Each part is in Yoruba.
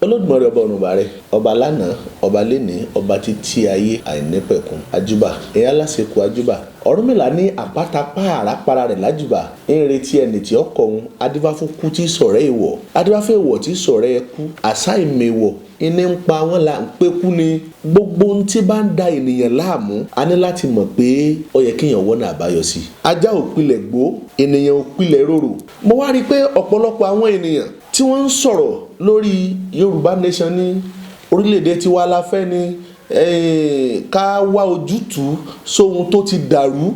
Olódùmarè, ọba ọ̀run rẹ̀, ọba lánàá, ọba lénìí, ọba títí ayé àìnípẹ̀kun, àjùbà ìyá lásìkò àjùbà. Ọ̀rúnmìlà ní àpáta pààrà para rẹ̀ lájùbà, ń retí ẹni tí ọkọ̀ òun. Adífáfún kú tí sọ̀rẹ́ ìwọ̀, adífáfún ìwọ̀ tí sọ̀rẹ́ ẹkú, àṣà ìmẹ̀wọ̀ iní ń pa wọ́n là ń pé kú ni. Gbogbo ohun tí bá ń da ènìyàn láàmú, a ní láti mọ̀ pé ó yẹ kéèyàn wọ́nà àbáyọ sí i. Ajá ò pilẹ̀ gbó, ènìyàn ò pilẹ̀ rorò. Mo wá rí i pé ọ̀pọ̀lọpọ̀ àwọn ènìyàn tí wọ́n ń sọ̀rọ̀ lórí Yorùbá Nation ní orílẹ̀-èdè tiwa la fẹ́ ni ká wá ojútùú sóhun tó ti dàrú.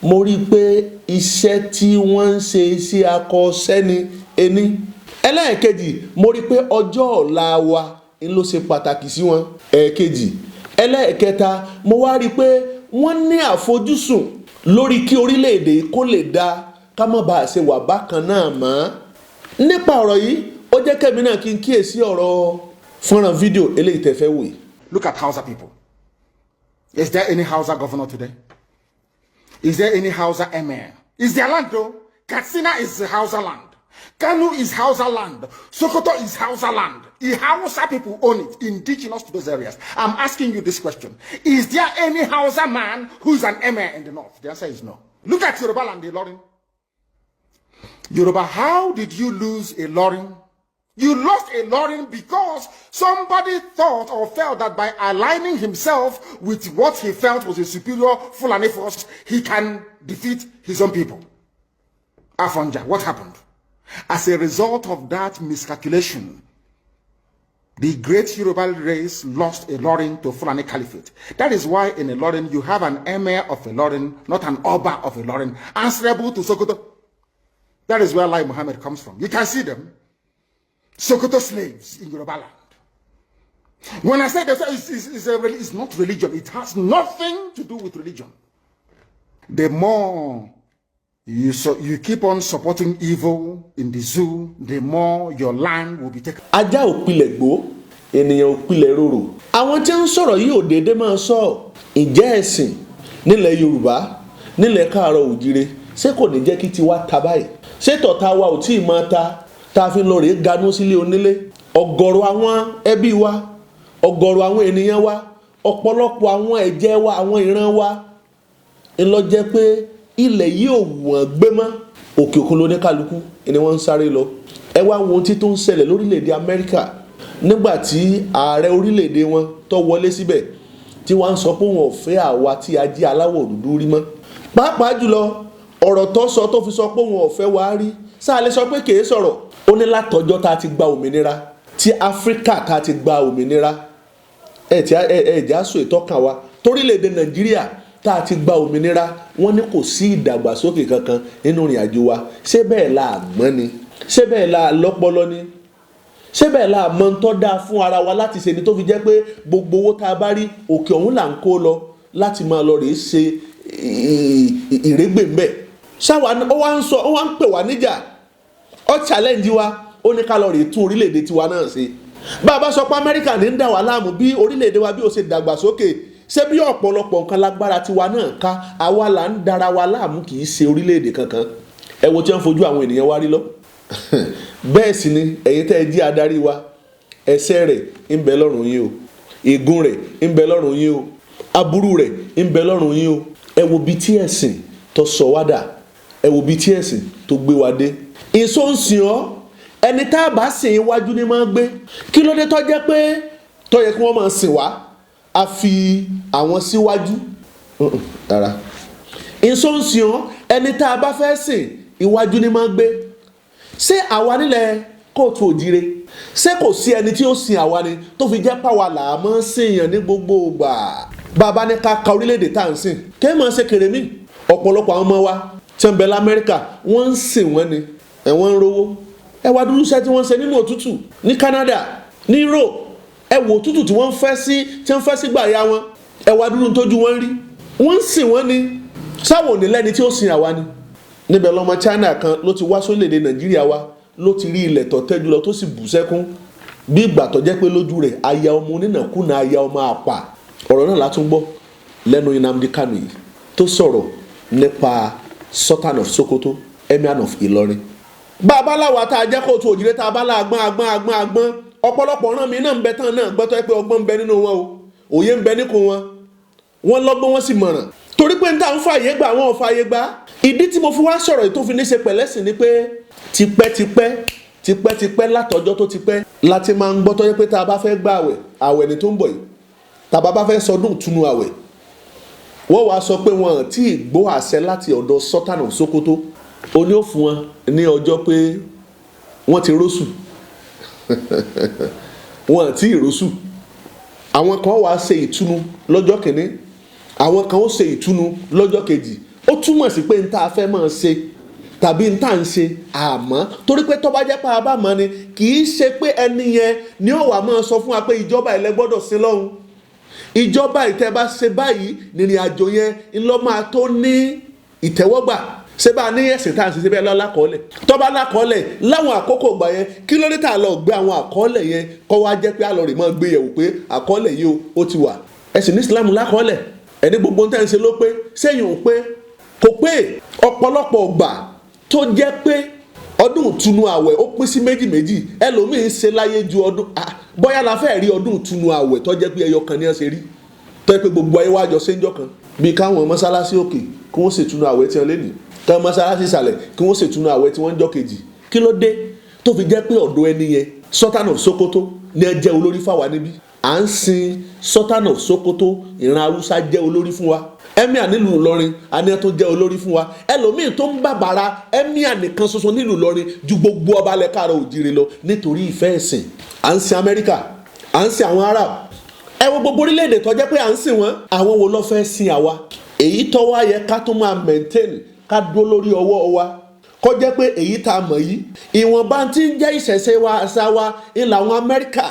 Mo rí i pé iṣẹ́ tí wọ́n ń ṣe, iṣẹ́ akọ́ṣẹ́ ni ení. Ẹlẹ́ẹ̀kejì, mo rí i pé ọjọ́ ọ̀la wa ń ló ṣe pàtàkì sí wọn, ẹ̀ẹ̀kejì. Ẹlẹ́ẹ̀kẹta, mo wá rí i pé wọ́n ní àfojúsùn lórí kí orílẹ̀-èdè kó lè dáa, ká má bàa ṣe wà bákan náà mọ́. Nípa ọ̀rọ̀ yìí, ó jẹ́ kẹ́mi náà kí n kíyèsí ọ̀rọ̀ fọ́nrán fídíò eléyìí tẹ́ fẹ́ wò yìí. Look at Hausa people. Is there any Hausa governor today? Is there any Hausa emir? Is their land though? Katsina is Hausa land. Kano is Hausa land. Sokoto is Hausa land. The Hausa people own it, indigenous to those areas. I'm asking you this question. Is there any Hausa man who's an emir in the north? The answer is no. Look at Yoruba land, Ilorin. Yoruba, how did you lose Ilorin? You lost Ilorin because somebody thought or felt that by aligning himself with what he felt was a superior Fulani force, he can defeat his own people. Afonja, what happened? As a result of that miscalculation, the great Yoruba race lost Ilorin to Fulani Caliphate. That is why in Ilorin you have an emir of Ilorin, not an Oba of Ilorin, answerable to Sokoto. That is where Lai Muhammad comes from. You can see them. Sokoto slaves in Yoruba land. When I say that, it's not religion. It has nothing to do with religion. The more you keep on supporting evil in the zoo, the more your land will be taken. Ajá ò pilẹ̀ gbó, ènìyàn ò pilẹ̀ rorò. Àwọn tí ń sọ̀rọ̀ yìí ò déédéé máa sọ. Ǹjẹ́ ẹ̀sìn nílẹ̀ Yorùbá, nílẹ̀ Káàárọ̀ Òjire, ṣé kò ní jẹ́ kí tiwa ta báyìí? Ṣé tọ̀ta wa ò tí ì máa ta, tá a fi lọ rèé ganú sílé onílé? Ọ̀gọ̀rọ̀ àwọn ẹbí wa, ọ̀gọ̀rọ̀ àwọn ènìyàn wa, ọ̀pọ̀lọpọ̀ àwọn ẹ̀jẹ̀ wa, àwọn ìran wa ńlọ jẹ́ pé ilẹ̀ yìí ò wọ́n gbé mọ́. Òkè òkun lóníkálukú ni wọ́n ń sáré lọ. Ẹ wá wo ohun tí tó ń ṣẹlẹ̀ lórílẹ̀‐èdè Amẹ́ríkà, nígbà tí ààrẹ orílẹ̀‐èdè wọn tó wọlé síbẹ̀, tí wọ́n ń sọ pé wọn ò fẹ́ àwa tí a jẹ́ aláwọ̀ dúdú rí mọ́. Pàápàá jùlọ, ọ̀rọ̀ tó sọ tó fi sọ pé wọn ò fẹ́ wa rí, sáà lè sọ pé kìí sọ̀rọ̀. Ó ní látọjọ́ tá a ti gba òmìnira, tí Áfíríkà tá a ti gba òmìnira, ẹ tí ẹ ẹ jẹ́ àṣọ ìtọ́kàn wa torílẹ̀-èdè Nàìjíríà tá a ti gba òmìnira, wọ́n ní kò sí ìdàgbàsókè kankan nínú ìrìn àjò wa. Ṣé bẹ́ẹ̀ la àgbọ́n ni? Ṣé bẹ́ẹ̀ la lọ́pọlọ ni? Ṣé bẹ́ẹ̀ la mọ̀ ń tọ́ dáa fún ara wa láti ṣe ni, tó fi jẹ́ pé gbogbo owó tá a bá rí, òkè ọ̀hún là ń kó lọ láti máa lọ rèé ṣe ìrégbè ńbẹ̀? Ṣáwa ó wá ń sọ, ó wá ń pè wá níjà, ó challenge wa, ó ní ká lọ rèé tún orílẹ̀-èdè tiwa náà ṣe. Bá a bá sọ pé Amẹ́ríkà ní ń dà wá láàmú bí orílẹ̀-èdè wa bí ó ṣe dàgbàsókè, ṣé bí ọ̀pọ̀lọpọ̀ nǹkan lágbára tiwa náà ká, àwa là ń dara wa láàmú, kì í ṣe orílẹ̀-èdè kankan. Ẹ wo tí wọ́n fojú àwọn ènìyàn wa rí lọ. Bẹ́ẹ̀ sì ni ẹ̀yin tẹ́ ẹ jí adarí wa, ẹsẹ̀ rẹ̀ ń bẹ lọ́rùn yín o, ègún rẹ̀ ń bẹ lọ́rùn yín o, aburú rẹ̀ ń bẹ lọ́rùn yín o. Ẹ wo bí tí ẹ̀sìn tó sọ wá dà, ẹ wo bí tí ẹ̀sìn tó gbé wa dé. Ìsó ń sìn ọ́, ẹni tá a bá sìn iwájú ni máa gbé. Kí ló dé tó jẹ́ pé tó yẹ kí wọ́n máa sìn wá, a fi àwọn síwájú rárá? Ìsó ń sìn ọ́, ẹni tá a bá fẹ́ sìn iwájú ni máa gbé. Ṣé àwa nílẹ̀ Káàárọ̀ Òjire, ṣé kò sí ẹni tí ó sin àwa ni, tó fi jẹ́ pàwa là á mọ́ sìnyàn ní gbogbo ìgbà? Bàbá ní ká ka orílẹ̀-èdè tá à ń sìn, kéè máa ṣe kèrè mí. Ọ̀pọ̀lọpọ̀ àwọn ọmọ wa tí wọ́n bẹ l'Amẹ́ríkà, wọ́n ń sìn wọ́n ni, ẹ̀ wọ́n ń rówó. Ẹ wá dúdú iṣẹ́ tí wọ́n ń ṣe nínú òtútù ní Canada, ní Europe. Ẹ wò òtútù tí wọ́n ń fẹ́ sí, tí wọ́n fẹ́ sí gbà ya wọn. Ẹ wá dúdú tójú wọn rí, wọ́n ń sìn wọ́n ni. Sáwọn ò ní lẹ́ni tí ó sin àwa ni? Níbẹ̀ lọ́mọ China kan ló ti wá sórílẹ̀-èdè Nàìjíríà wa, ló ti rí ilẹ̀ tó tẹ́jú lọ, tó sì bù sẹ́kún bí ìgbà tó jẹ́ pé lójú rẹ̀, aya ọmọ onínàkúnà, aya ọmọ àpà. Ọ̀rọ̀ náà látún gbọ́ lẹ́nu Nnamdi Kanu yìí tó sọ̀rọ̀ nípa Sultan of Sokoto, Emir of Ìlọrin. Bàbá láwa tá a jẹ́ Káàárọ̀ Òjìrè, tá a bá láàgbọ́n agbọ́n agbọ́n agbọ́n, Ọ̀pọ̀lọpọ̀ ọ̀ràn mi náà ń bẹ tán náà gbọ́tọ́ pé ọgbọ́n ń bẹ nínú wọn o, òye ń bẹ níkùn wọn, wọ́n lọ́gbọ́n, wọ́n sì mọ̀ràn, torí pé n ta ń fààyè gbà, wọn ò fààyè gbà. Ìdí tí mo fi wá sọ̀rọ̀ yìí tó fi ní ṣe pẹ̀lẹ́sìn ni pé tipẹ́tipẹ́ tipẹ́tipẹ́, látọjọ́ tó ti pẹ́ láti máa ń gbọ́ tọ́jọ́ pé tá a bá fẹ́ gba àwẹ̀, àwẹ̀ ni tó ń bọ̀ yìí, tá a bá fẹ́ sọdún ìtúnu àwẹ̀, wọ́n wàá sọ pé wọn tí ì gbọ́ àṣẹ láti ọ̀dọ̀ Sultan of Sokoto. Ó ní ó fún wọn ní ọjọ́ pé wọ́n ti rósù, wọn tí ì rósù. Àwọn kan wàá ṣe ìtúnu lọ́jọ́ kìíní, àwọn kan ó ṣe ìtúnu lọ́jọ́ kejì. Ó túmọ̀ sí pé n tá a fẹ́ máa ṣe tàbí n tá à ń ṣe àmọ́, torí pé tó bá jẹ́ pé a bá mọ̀ ni, kì í ṣe pé ẹni yẹn ni ó wà máa sọ fún wa pé ìjọba ilẹ̀ gbọ́dọ̀ sí lọ́hùn, ìjọba ìtẹ́ bá ṣe báyìí, nìrìn àjò yẹn ńlọ máa tó ní ìtẹ́wọ́gbà. Ṣé bá a ní ẹ̀sìn tá à ń ṣe síbẹ̀ lọ́lákọ́ọ́lẹ̀? Tó bá lákọ́ọ́lẹ̀ láwọn àkókò ìgbà yẹn, kí ló dé tá a lọ gbé àwọn àkọọ́lẹ̀ yẹn kọ́ wá jẹ́ pé a lọ rè máa gbé yẹ̀wò pé àkọọ́lẹ̀ yìí ó ti wà? Ẹ̀sìn ní Islam lákọ́ọ́lẹ̀, ẹni gbogbo ń tẹ́ ń ṣe ló pé sẹ́yìn ò pé, kò pé. Ọ̀pọ̀lọpọ̀ ọgbà tó jẹ́ pé ọdún ìtúnu àwẹ̀ ó pín sí méjì méjì, ẹlòmíín ṣe láyé ju ọdún bóyá la fẹ́ rí ọdún ìtúnu àwẹ̀ tó jẹ́ pé ẹyọ kan ní ẹ ṣe rí, tó jẹ́ pé gbogbo ayé wá jọ séńjọ́ kan, bíi káwọn mọ́sálásí òkè kí wọ́n ṣètúnu àwẹ̀ tí wọ́n lé ní, káwọn mọ́sálásí ìsàlẹ̀ kí wọ́n ṣètúnu àwẹ̀ tí wọ́n ń jọ́ kejì. Kí ló dé tó fi jẹ́ pé ọ̀dọ̀ ẹni yẹn, Sultan of Sokoto, ní ẹ jẹ́ olórí fáwa níbí? À ń sin Sultan of Sokoto, ìran Haúsá jẹ́ olórí fún wa. Emir nílùú Ìlọrin àní tó jẹ́ olórí fún wa. Ẹlòmíín tó ń bàbàrà emir nìkan ṣoṣo nílùú Ìlọrin ju gbogbo ọba alẹ́ káàrọ̀ òjìrè lọ nítorí ìfẹ́ ẹ̀sìn. À ń sin Amẹ́ríkà, à ń sin àwọn Arab. Ẹ wo gbogbo orílẹ̀-èdè tó jẹ́ pé à ń sìn wọ́n, àwọn wo ló fẹ́ sin àwa? Èyí tó wá yẹ ká tún máa maintain, ká dúró lórí ọwọ́ wa, kó jẹ́ pé èyí tá a mọ̀ yìí, ìwọ̀nba tí ń jẹ́ ìṣẹ̀ṣe wa, àṣà wa, ìlà àwọn Amẹ́ríkà,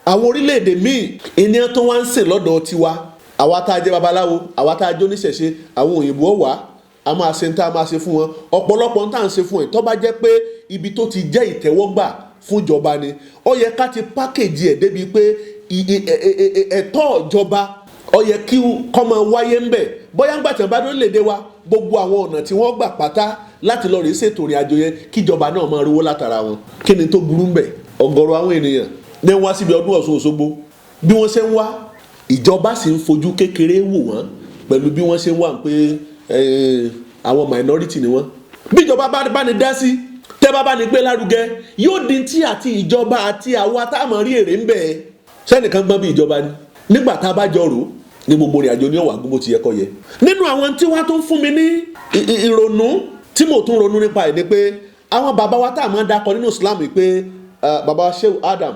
àwọn orílẹ̀-èdè míì, ìníyàn tó wá ń sìn lọ́dọ̀ tiwa. Àwa tá a jẹ́ babaláwo, àwa tá a jẹ́ oníṣẹ̀ṣe, àwọn òyìnbó wà á máa ṣe ń tá a máa ṣe fún wọn. Ọ̀pọ̀lọpọ̀ ń tá à ń ṣe fún ẹ̀, tó bá jẹ́ pé ibi tó ti jẹ́ ìtẹ́wọ́gbà fún ìjọba ni, ó yẹ ká ti package ẹ̀ débi pé ẹ̀tọ́ ìjọba ó yẹ kí kó máa wáyé ń bẹ̀. Bóyá ń gbà tí wọ́n bá dé léde wa, gbogbo àwọn ọ̀nà tí wọ́n gbà pátá láti lọ rèé ṣètò ìrìn àjò yẹn, kíjọba náà máa rówó látara wọn. Kí ni tó burú ń bẹ̀? Ọ̀gọ̀rọ̀ àwọn ènìyàn ní wá síbi ọdún Ọ̀ṣun Òṣogbo. Bí wọ́n ṣe ń wá, ìjọba sì ń fojú kékeré wò wọ́n pẹ̀lú bí wọ́n ṣe ń wà pé àwọn minority ni wọ́n. Bí ìjọba bá ní dá sí, tẹ́ bá ní gbé lárugẹ, yóò di tí àti ìjọba àti àwa tá a mọ̀ rí èrè ń bẹ̀. Sẹ́nìkan gbọ́n bí ìjọba ni nígbà tá a bá jọ rò ní gbogbo ìrìn àjò ní ọ̀wà gbogbo ti yẹ kọ́ yẹ. Nínú àwọn tí wọ́n tún fún mi ní ìrònú tí mo tún ronú nípa ẹ̀ ni pé àwọn bàbá wa tá a máa ń dakọ nínú Islam pé bàbá Shehu Adam,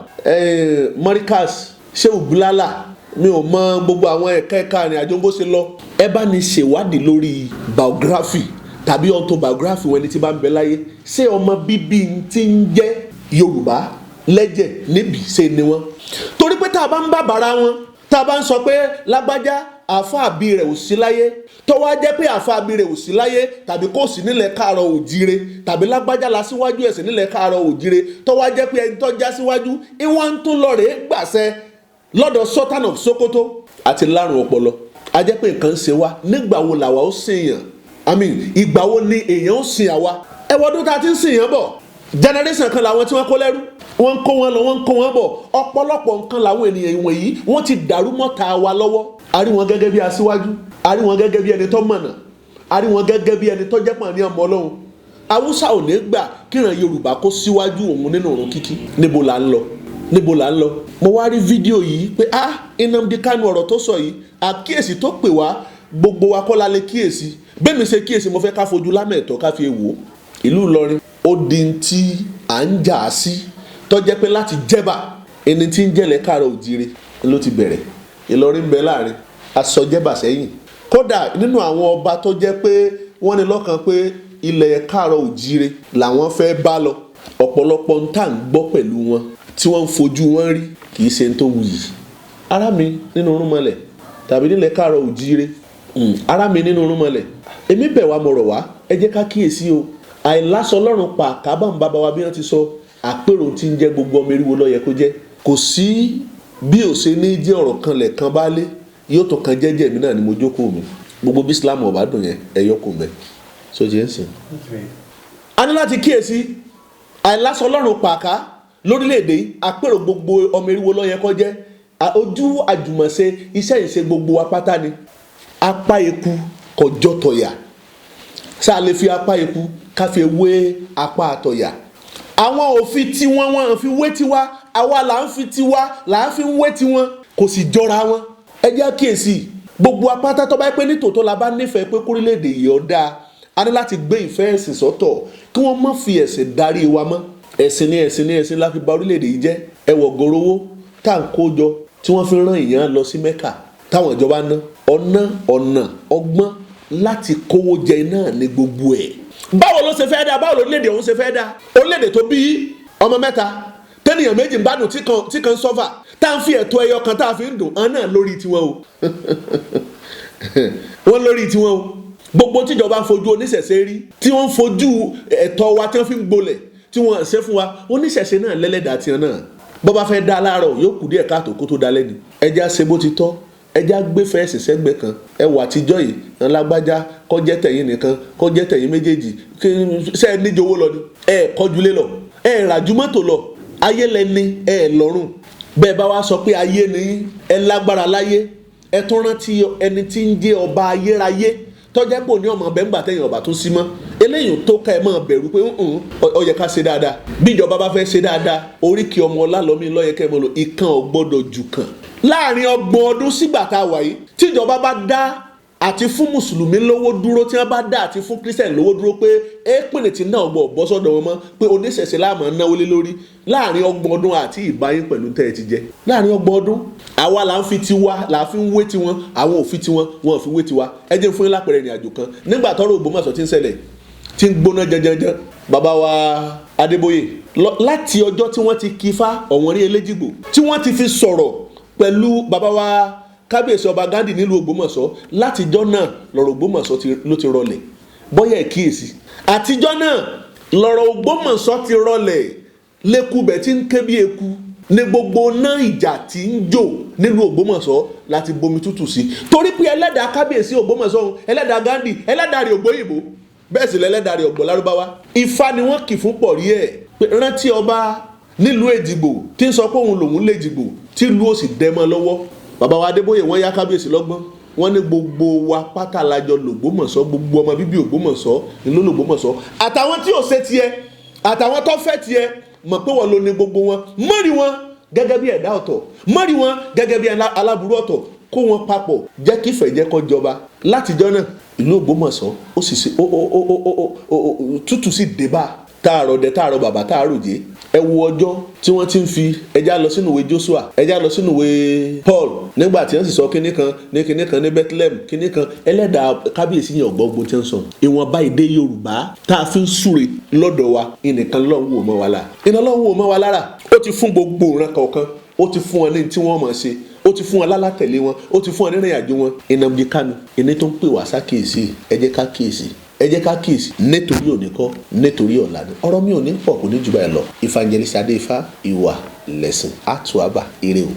Marikas, Shehu Bulala, mi ò mọ gbogbo àwọn ẹ̀ka ẹ̀ka ìrìn àjò bó ṣe lọ. Ẹ bá ní ṣèwádìí lórí biography tàbí autobiography wọn, ẹni tí bá ń bẹ láyé, ṣé ọmọ bíbí ti ń jẹ́ Yorùbá lẹ́jẹ̀ níbi ṣe ni wọ́n? Torí pé tá a bá ń bàbàrà wọn, tá a bá ń sọ pé lágbájá, àáfàá bí rẹ̀ ò sí láyé, tó wá jẹ́ pé àáfàá bí rẹ̀ ò sí láyé tàbí kò sí nílẹ̀ káàrọ̀ òjíire, tàbí lágbájá la síwájú ẹ̀sìn nílẹ̀ káàrọ̀ òjíire, tó wá jẹ́ pé ẹni tó já síwájú ìwọ̀n tó lọ rèé gbàṣẹ lọ́dọ̀ Sultan of Sokoto àti lárùn ọpọlọ, a jẹ́ pé nǹkan ń ṣe wá. Nígbà wo làwa ó sìn yàn? I mean, ìgbà wo ni èèyàn ó sìn àwa? Ẹ wọ́n tá a ti ń sìn yàn bọ̀, generation kan làwọn tí wọ́n kó lẹ́rú, wọ́n ń kó wọn lọ, wọ́n ń kó wọn bọ̀. Ọ̀pọ̀lọpọ̀ nǹkan làwọn ènìyàn wọ̀nyí wọ́n ti dàrú mọ́ta wa lọ́wọ́. A rí wọn gẹ́gẹ́ bí aṣíwájú, a rí wọn gẹ́gẹ́ bí ẹni tó mọ̀nà, a rí wọn gẹ́gẹ́ bí ẹni tó jẹ́ pọ̀ ní ọmọ Ọlọ́run. Haúsá ò ní gbà kíran Yorùbá kó síwájú òun nínú òrùn kíkí. Níbo là ń lọ? Níbo là ń lọ? Mo wá rí fídíò yìí pé ah, Nnamdi Kanu, ọ̀rọ̀ tó sọ yìí, àkíyèsí tó pè wá, gbogbo wa kọ́ la lè kíyèsí bẹ́ẹ̀ mi ṣe kíyèsí. Mo fẹ́ ká fojú lámẹ̀tọ́ ká fi wò ó. Ìlú Ìlọrin ó di tí à ń jà á sí, tó jẹ́ pé láti jẹ́bà ẹni tí ń jẹ́lẹ̀ káàrọ̀ òjire ló ti bẹ̀rẹ̀. Ìlọrin ń bẹ láàrin asọjẹ́bà sẹ́yìn. Kódà nínú àwọn ọba tó jẹ́ pé wọ́n ní lọ́kàn pé ilẹ̀ káàrọ̀ òjire làwọn fẹ́ bá lọ, ọ̀pọ̀lọpọ̀ ń tà ń gbọ́ pẹ̀lú wọn tí wọ́n ń fojú wọn rí kì í ṣe tó wuyì. Ará mi nínú rúnmọlẹ̀ tàbí nílẹ̀ káàrọ̀ òjire, ará mi nínú rúnmọlẹ̀, èmi bẹ̀ wá, mo rọ̀ wá, ẹ jẹ́ ká kíyèsí o. Àìlásọ Ọlọ́run pa àkábà ń bàbá wa bí wọ́n ti sọ àpérò tí ń jẹ́ gbogbo ọmọ eriwo ló yẹ kó jẹ́. Kò sí bí ò ṣe ní jẹ́ ọ̀rọ̀ kan lẹ̀kan bá lé yóò tó kan jẹ́jẹ́ mi náà ni mo jókòó mi. Gbogbo bí Islam ọ̀bá dùn yẹn, ẹ̀yọ́ kò mẹ́ so jẹ́ ń sìn. A ní láti kíyèsí àìlásọ Ọlọ́run pàká. Lórílẹ̀‐èdè yìí, àpérò gbogbo ọmọ eriwo ló yẹ kó jẹ́. Ojú àjùmọ̀ṣe iṣẹ́ ìṣe gbogbo wa pátá ni. Apá eku kò jọ tọ̀yà. Ṣá lè fi apá eku ká fi wé apá àtọ̀yà? Àwọn òfin tiwọn, wọn fi wé tiwa. Àwa là ń fi tiwa là ń fi wé tiwọn, kò sì jọra wọn. Ẹ jẹ́ àkíyèsí gbogbo apáta. Tó bá pẹ́ ní tòótọ́ la bá nífẹ̀ẹ́ pé kórílẹ̀-èdè yìí ó dáa, a ní láti gbé ìfẹ́ ẹ̀sìn sọ́tọ̀, kí wọ́n má fi ẹ̀sìn darí wa mọ́. Ẹ̀sìn ní ẹ̀sìn ní ẹ̀sìn la fi bà orílẹ̀-èdè yìí jẹ́. Ẹ wọ̀ gòrówó tá à ń kó jọ tí wọ́n fi rán èèyàn lọ sí Mẹ́kà, táwọn ìjọba ná ọ̀nà ọ̀nà ọgbọ́n láti kówó jẹ náà ní gbogbo ẹ̀. Báwo ló ṣe fẹ́ dáa? Báwo lórílẹ̀-èdè ọ̀hún ṣe fẹ́ dáa? Orílẹ̀-èdè tó bí ọmọ mẹ́ta, tẹ́nìyàn méjì ń gbádùn, tí kan sọ́fà, tá à ń fi ẹ̀tọ́ ẹyọ kan tá a fi ń dùn án náà lórí tiwọn o, wọ́n lórí tiwọn o. Gbogbo tíjọba ń fojú oníṣẹ̀ṣe rí, tí wọ́n ń fojú ẹ̀tọ́ wa tí wọ́n fi ń gbolẹ̀, tí wọ́n ṣe fún wa, oníṣẹ̀ṣe náà lẹ́lẹ́dàá tiwọn náà. Bọ́ bá fẹ́ dá láàárọ̀, yóò kù díẹ̀ káàtó kó tó dalẹ́ ni. Ẹja ṣe bó ti tọ́, ẹja gbé fẹ́ẹ̀sì sẹ́gbẹ́ kan. Ẹ wà àtijọ́ yìí ńlágbájá, kọjẹ́ tẹ̀yìn nìkan, kọjẹ́ tẹ̀yìn méjèèjì. Ṣe ẹ níjowó lọ ni? Ẹ kọjúlé lọ, ẹ ràjú mọ́tò lọ, ayé lẹni ẹ lọ́rùn. Bẹ́ẹ̀ bá wá sọ pé ayé ni ẹ lágbára láyé, ẹ tún rántí ẹni tí ń jẹ́ ọba ayérayé, tọ́jà pò ní ọmọ bẹ́ẹ̀ ń gbà tẹ̀yìn ọba tó sí mọ́. Eléyìí tó ká ẹ máa bẹ̀rù pé ó yẹ ká ṣe dáadáa. Bí ìjọba bá fẹ́ ṣe dáadáa, oríkì ọmọ ọlálọ́mí ló yẹ kẹ́ ẹ mọ̀ lò. Ìkan ò gbọ́dọ̀ jù kan. Láàrin 30 ọdún sígbà tá a wà yìí, tíjọba bá dá àti fún mùsùlùmí lówó dúró, tí wọ́n bá dá àti fún kírísítẹ̀nì lówó dúró, pé éèpìnì tí náà gbọ́ bọ́ sọ́dọ̀ wọn mọ́, pé oníṣẹ̀ṣe láàmú náwó lé lórí láàrin 30 ọdún àti ìbáyín pẹ̀lú tẹ́ ẹ ti jẹ láàrin 30 ọdún. Àwa là ń fi tiwa là ń fi ń wé tiwọn, àwọn ò fi tiwọn, wọn ò fi wé tiwa. Ẹ jẹ́ fún yín lápẹ̀rẹ̀ ìrìn àjò kan. Nígbà tọ́rọ̀ Ògbómọ̀ṣọ́ ti ń ṣẹlẹ̀, tí ń gbóná jẹjẹjẹ, bàbá wa Adébóyè, láti ọjọ́ tí wọ́n ti kífá ọ̀wọ́n rí eléjìgbò, tí wọ́n ti fi sọ̀rọ̀ pẹ̀lú bàbá wa kábíyèsí ọba Gandhi nílùú Ògbómọ̀ṣọ́, látijọ́ náà lọ̀rọ̀ Ògbómọ̀ṣọ́ ló ti rọlẹ̀. Bọ́yá ẹ̀ kíyèsí, àtijọ́ náà lọ̀rọ̀ Ògbómọ̀ṣọ́ ti rọlẹ̀. Lẹ́kùbẹ̀ tí ń ké bí eku ní gbogbo náà, ìjà tí ń jò nílùú Ògbómọ̀ṣọ́ láti bomi tútù sí, torí pé ẹlẹ́dàá kábíyèsí Ògbómọ̀ṣọ́ ọ̀hún, ẹlẹ́dàá Gandhi, ẹlẹ́dàá rẹ̀ ògbóyìnbó, bẹ́ẹ̀ sì lẹ́lẹ́dàá rẹ̀ ọ̀gbọ̀n lárúbáwá. Ifá ni wọ́n kì fún pọ̀rí ẹ̀ pé rántí ọba nílùú Èjìgbò tí ń sọ pé òun lòun lèjìgbò, tí ìlú òsì dẹ́mọ́ lọ́wọ́. Bàbá wa Adébóyè, wọ́n yá kábíyèsí lọ́gbọ́n. Wọ́n ní gbogbo wa pátá lajọ lògbómọ̀ṣọ́, gbogbo ọmọ bíbí Ògbómọ̀ṣọ́ ìlú lògbómọ̀ṣọ́, àtàwọn tí ò ṣe tiẹ̀, àtàwọn tó fẹ́ tiẹ̀, mọ̀ pé wọ́n ló ní gbogbo wọn. Mọ́rí wọn gẹ́gẹ́ bí ẹ̀dá ọ̀tọ̀, mọ́rí wọn gẹ́gẹ́ bí aláburú ọ̀tọ̀, kó wọn papọ̀, jẹ́ kí ìfẹ́ jẹ́ kó jọba. Látijọ́ náà, ìlú Ògbómọ̀ṣọ́ ó sì ṣe ó tútù sì dé bá táàrọ̀ dẹ, táàrọ̀ bàbá, táàrọ̀ jẹ́. Ẹ wo ọjọ́ tí wọ́n ti ń fi ẹja lọ sínú ìwé Joshua, ẹja lọ sínú ìwé Paul, nígbà tí wọ́n sì sọ kinní kan ní kinní kan ní Bethlehem, kinní kan. Ẹlẹ́dàá kábíyèsí yẹn ọ̀gbọ́n tí ń sọ ìwọ̀nba èdè Yorùbá tá a fi ń súre lọ́dọ̀ wa ìnìkan lọ́hùn wò mọ́ wa lára, iná lọ́hùn wò mọ́ wa lára. Ó ti fún gbogbo ìran kọ̀ọ̀kan, ó ti fún wọn ní tí wọ́n mọ̀ ṣe, ó ti fún wọn lálátẹ̀lé wọn, ó ti fún wọn nírìn àjò wọn. Nnamdi Kanu ìní tó ń pè wá sákèésí. Ẹ jẹ́ ká kíyèsí, ẹ jẹ́ ká kíyèsí, nítorí òní kọ́, nítorí ọ̀la ni. Ọ̀rọ̀ mi ò ní pọ̀, kò ní jù báyìí lọ. Evangelist Adéifá, ìwà lẹ̀sìn àtúwàbà. Ire o.